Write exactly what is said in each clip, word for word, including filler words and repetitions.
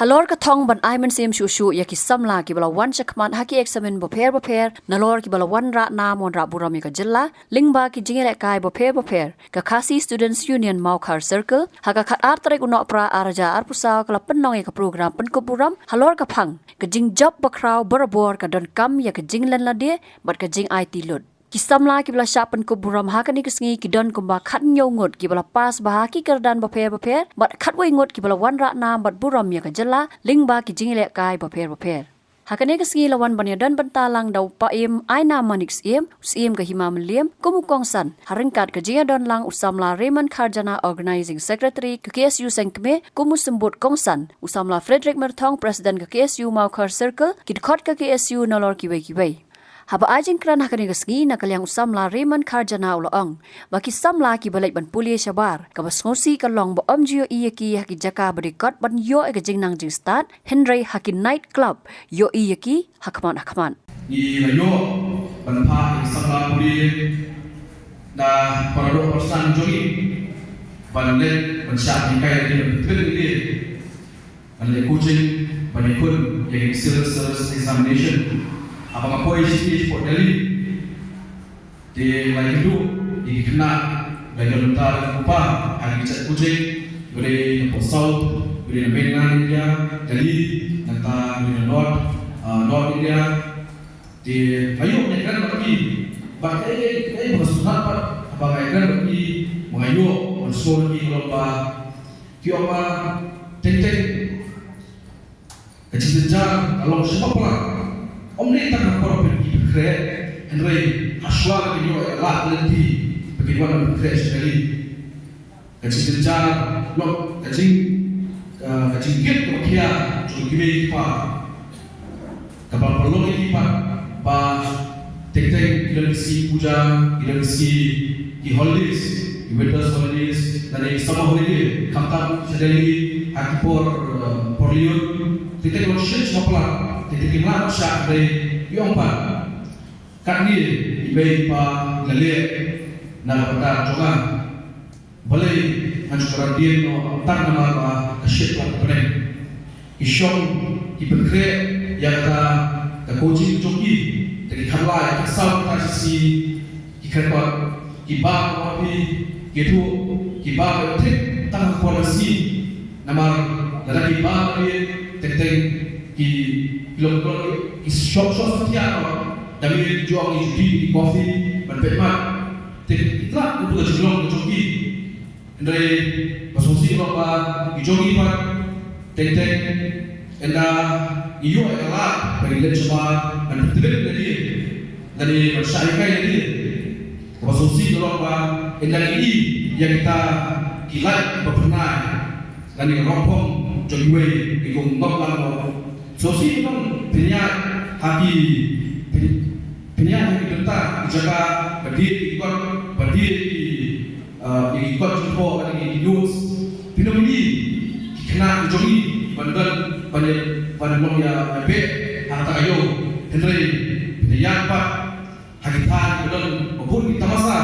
Halor ka thong ban ai mynsiem shuh shuh ïa ki samla kiba la wan shakhmat ha ki eksamin bapher bapher, nalor kiba la wanrah nam wanrah burom ïa ka jylla lyngba ki jingïalehkai bapher bapher, ka Khasi Students Union Mawkhar Circle ha ka khatar tarik u Nohprah arhajar arphew saw ka la pynlong ïa ka program pynkup burom halor ka phang ka jingjop bakhraw barabor ka donkam ïa ka jinglen lade bad ka jingaiti lut. Ki samla kiba la shah pynkup burom ha kane ka sngi ki don kumba khathynñiew ngut kiba la pass bha ha ki kyrdan bapher bapher bad khatwei ngut kiba la wanrah nam bad burom ïa ka jylla lyngba ki jingïalehkai bapher bapher. Ha kane ka sngi la wan ban ïadon bynta lang da u Paiem Aina Manik Syiem, u Syiem ka Hima Mylliem, kum u kongsan, ha ryngkat ka jingïadon lang u samla Raymond Kharjana, Organizing Secretary ka K S U Sengkmie, kum u symbud kongsan, u samla Frederick Myrthong, President ka K S U Mawkhar Circle, ki dkhot ka K S U nalor kiwei kiwei. Haba ai jingkren ha kane ka sngi na ka liang u samla Raymond Kharjana u la ong ba ki samla kiba leit ban pule shabar, kaba sngewsih ka long ba ym ju ïohi ïa ki ha ki jaka ba dei kot ban ïoh ïa ka jingnang jingstad, hynrei ha ki night club ïohi ïa ki ha khmat ha khmat. Ngi la ïoh ban phah ïa ki samla pule na para doh para san jong ngi ban leit ban shah hikai ïa ki, ban pynthikna ïa ki, ban leit coaching ban ïakhun ïa ki civil service examination. Haba nga poi sha sha Delhi, te nga ïakynduh ïa ki khynnah, nga ïakynduh bynta ïa u kpa ha ki jait coaching, ba dei na South, ba dei na mainland India, Delhi, nangta ba dei na North, ah, North India. Te nga ïoh ban ïakren bad ki, bad kaei kaei kaei ba nga sngewtynnat pat haba nga ïakren bad ki, ba nga ïoh ban sngewthuh ïa ki, ka long ba ki ong ba teng teng ka jingjynjar ka long sha palat. Ym dei tang ha ka por ba ki pynkhreh, hynrei ha shuwa ba kin ïoh ïa ka lad ka lynti ba kin wan ban pynkhreh sha Delhi. Ka jingjynjar, long ka jing, ka, ka jingkit kaba khia jong ki kmie ki kpa, kaba pynlong ïa ki pat ba teng teng ki don ki sngi puja, ki don ki sngi, ki holidays, ki winter holidays, lane ki summer holiday, khamtam sha Delhi ha ki por, eh, por lyiur. Teng teng long shisha palat, teng teng kim lah ban shah, hynrei ki ong pat katne i mei i pa i la leh na ka bynta jong nga. Balei ngan shu kren dien noh tang namar ba ka shit ka bneng. Ki shong ki pynkhreh ïa kata ka coaching jong ki, te ki khatwai khatsaw kynta shi sngi ki kren bad ki bam ha phi, ki tuh ki bam thik tang ha ka por ka sngi. Namar lada ki bam lade teng teng ki, ki long ki shong shong satia noh. Da mih jong ki juti ki coffee ban peit mat. Te ki tlot ïa ka jinglong ka jong ki. Hynrei ba sngewsih ka long ba ki jong ngi pat teng teng ynda ngi ïoh ïa ka lad ba ngi leit shabar ban pyntbit lade, lane ban shah hikai lade, ba sngewsih ka long ba ynda ngi i ïa kita ki lait ba phyrnai lane ka rongphong jong kiwei ki kong ngop lang mo. Sngewsih ka long pynïaid ha ki, pyn, pynïaid ha ki bynta ki jaka ba die ki kot, ba die ki, ah, ki kot jingthoh, ba die ki notes. Pynlong ïa ki khynnah ki jong ngi ban don, ban ïa, ban long ïa, ïa beh ha kata ka ïew. Hynrei pynïaid pat ha ki thaiñ ba don ba bun ki tamasa,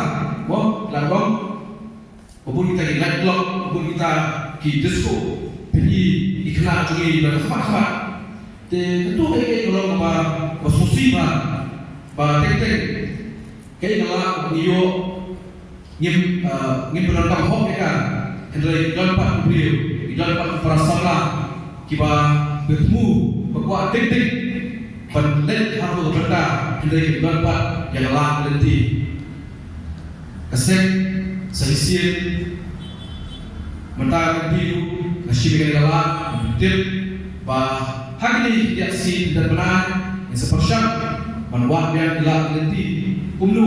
mo, la don ba bun kita ki night club, ba bun kita ki disco, pynïaid ïa ki khynnah jong ngi ban khmat khmat. Te kato kaei kaei ka long ba, ba sngewsih ba, ba teng teng kaei ka la ngi ïoh, ngim, ah, ngim pyndonkam hok ïa ka. Hynrei ki don pat ki briew, ki don pat ki para samla kiba, ba thmu, ba kwah teng teng ban leit ha ka bynta, hynrei kim don pat ïa ka lad ka lynti. Ka seng sa shisien mynta ka lynti ruh nga shim ïa ka lad, nga tip ba ha kine ki ïaid sien ki ïaid bnai ngin sa pyrshang ban wad biang ïa ka lad ka lynti. Kumno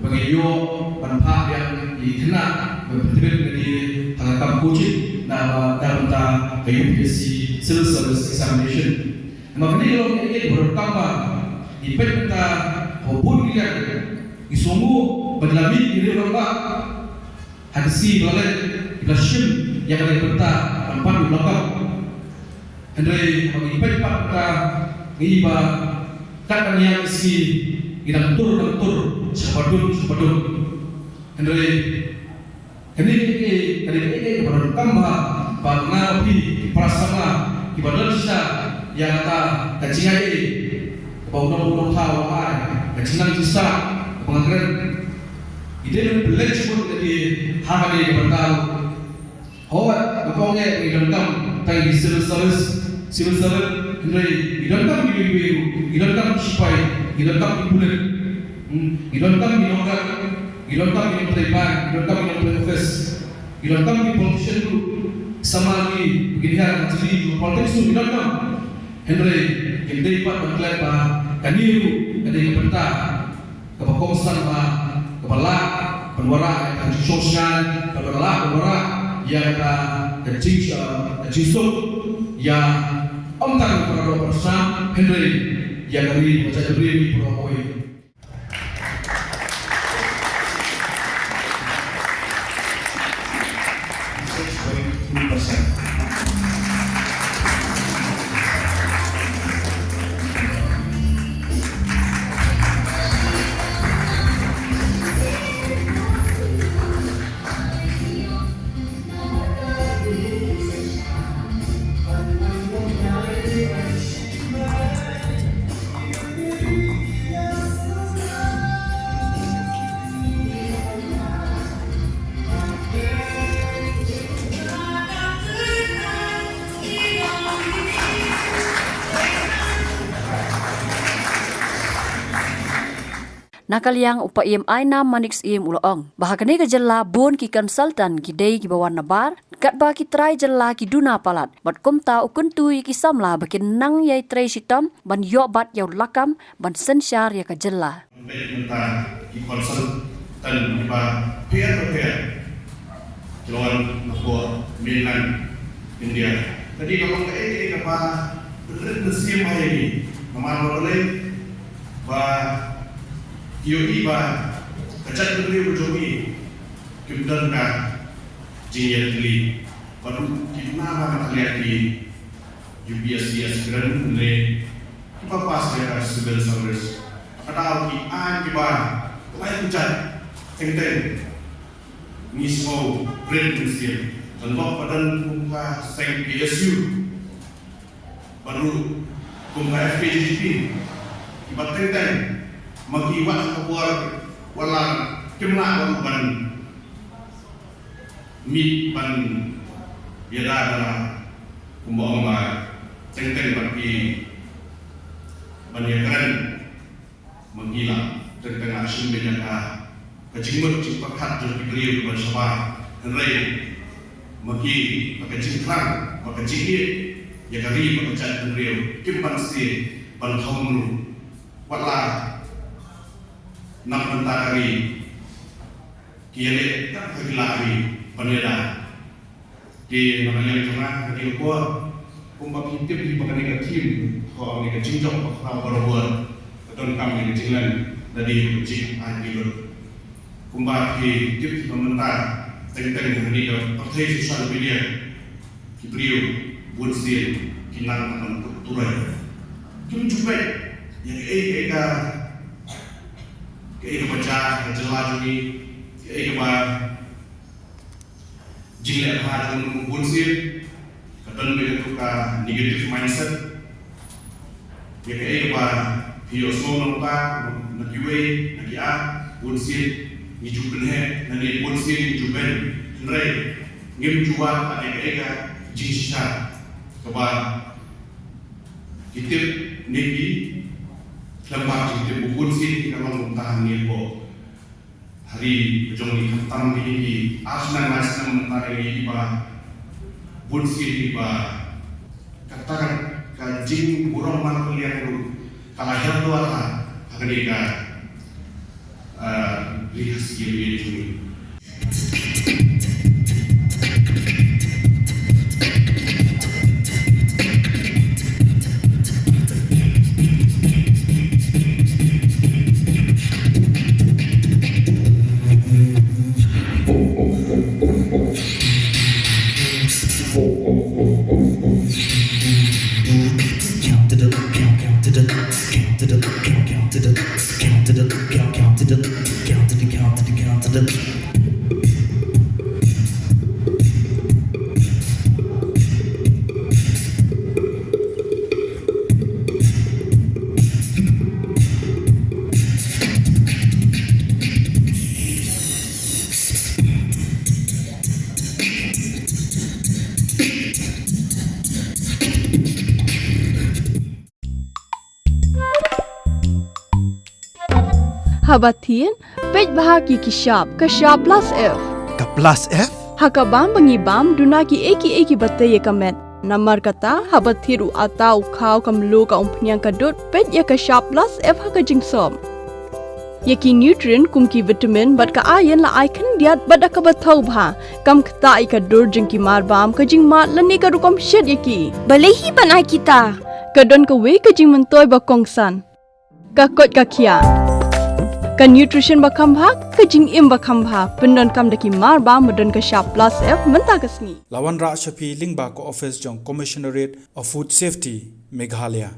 ba ngin ïoh ban phah biang ïa ki khynnah ban pyntbit ïa lade ha ka kam coaching na, na ka bynta ka U P S C Civil Service Examination. Namar kane ka long kaei kaei kaba donkam ba ngi peit mynta ha bun ki liang, ngi sngewnguh ba ki la mih ki riew rangbah ha ka sngi ba la leit, ki la shim ïa kane ka bynta ban pan ïa u lakap. Hynrei haba ngi peit pat mynta ngi i ba katba ngi ïaid ka sngi ngi dang tur dang tur sha ba dun sha ba dun. Hynrei kane kaei kaei, kane kaei kaei kaba donkam ba, ba nga bad phi ki para samla Kiba don shisha ïa kata ka jingai ei kaba u nong u nongthaw u la ai, ka jingnang jingstad kaba nga kren. Ki dei ban pynleit jingmut ïa ki ha kane ka bynta. Hooid, nga ong ïa ngi donkam tang ki civil service, civil servant, hynrei ngi donkam ki iwei iwei ruh, ngi donkam ki shipai, ngi donkam ki pulit, hmm, ngi donkam ki nongrep, ngi donkam ki nongtrei bank, ngi donkam ki nongtrei office, ngi donkam ki politician ruh, samla ki, ki hiar ki jylliew jong politics ruh ngi donkam. Hynrei kim dei pat ban klet ba kane ruh ka dei ka bynta kaba kongsan ba kaba lah ban wanrah ïa ka jingshong shngain, kaba lah ban wanrah ïa ka, ka jing, ka jingsuk ïa ym tang para doh para sam, hynrei ïa ka ri, ka jaitbynriew baroh kawei. Na ka liang u Paiem Ainam Manik Syiem u la ong ba ha kane ka jylla bun ki consultant ki dei kiba wan nabar, katba ki trai jylla ki duna palat, bad kumta u kyntu ïa ki samla ba kin nang ïai trei shitom ban ïoh bat ïa u lakam ban synshar ïa ka jylla. Mynta ki consultant kiba pher bapher ki la wan na ka mainland India. Ka dei ka long kaei kaei kaba pynrit mynsiem ïa ngi. Namar balei? Ba ki ïohi ba ka jaitbynriew ka jong ngi kim don ka jingïatylli. Bad ruh ki duna ba ka liang ki U P S C aspirant ne kiba pass ïa ka civil service. Ka daw ki aiñ kiba lai kjat teng teng. Ngi sngew pynrit mynsiem. Don bok ba don kum ka seng K S U bad ruh kum ka F K J G P kiba teng teng ma ki wat ha ka por wat la kim lah ruh ban mih ban ïada da la kumba ong ba teng teng bad ki ban ïakren. Ma ngi la teng teng la shim beiñ ïa ka, ka jingmut jingpyrkhat jong ki briew kiban shabar. Hynrei ma ngi ba ka jingthrang ba ka jingïeit ïa ka ri ba ka jaitbynriew kim banse ban thom ruh. Wat la na ka bynta ka ri ki ïaleh tang ha ki lah ri ban ïada. Te na ka liang jong nga, kane ka por, kumba phi tip hi ba kane ka theme, ko kane ka jingjop ba khraw barabor, ka donkam ïa ka jinglen lade ka jingai phi lut. Kumba phi tip hi ba mynta teng teng ha kane ka pyrthei social media, ki briew bun sien ki nang ban put turai. Kim ju peit ïa kaei kaei ka, kaei kaba jia ha ka jylla jong ngi, kaei kaba jingleh bha jong u bun sien, ka don beit kato ka negative mindset. Ïa kaei kaba phi ïohsngew na uta, na kiwei, na ki ar, bun sien ngi ju pynheh, na ne bun sien ngi ju beiñ. Hynrei ngim ju wad ïa kaei ka jingshisha kaba ki tip ne ki khlem wad jingtip, u bun sien ki ka long kumta hangne hapoh. Ha ri ka jong ngi khamtam kine ki ar snem lai snem mynta ngi ïohi ba bun sien kiba kata ka, ka jingburom man ka liang ruh ka la hiar dua ha, ha kane ka, ah, ri Khasi ri jong ngi. Haba thied, peit bha ïa ki shap, ka shap plus F. Ka plus F? Ha ka bam ba ngi bam, duna kiei kiei kiba tei ïa ka met. Namar kata, haba thied u atta, u khaw, ka mluh, ka umphniang, ka dud, peit ïa ka shap plus F ha ka jingsop. Ïa ki nutrient kum ki vitamin bad ka iron la ai khyndiat bad da kaba thaw bha. Kam ktah ïa ka dur jong ki mar bam, ka jingmad lane ka rukom shet ïa ki. Balei hi ban ai kita? Ka don kawei ka jingmyntoi ba kongsan. Ka koit ka khiah. Ka nutrition ba kham bha, ka jingim ba kham bha. Pyndonkam da ki mar bam ba don ka shap plus F mynta ka sngi. La wanrah sha phi lyngba ka office jong Commissionerate of Food Safety, Meghalaya.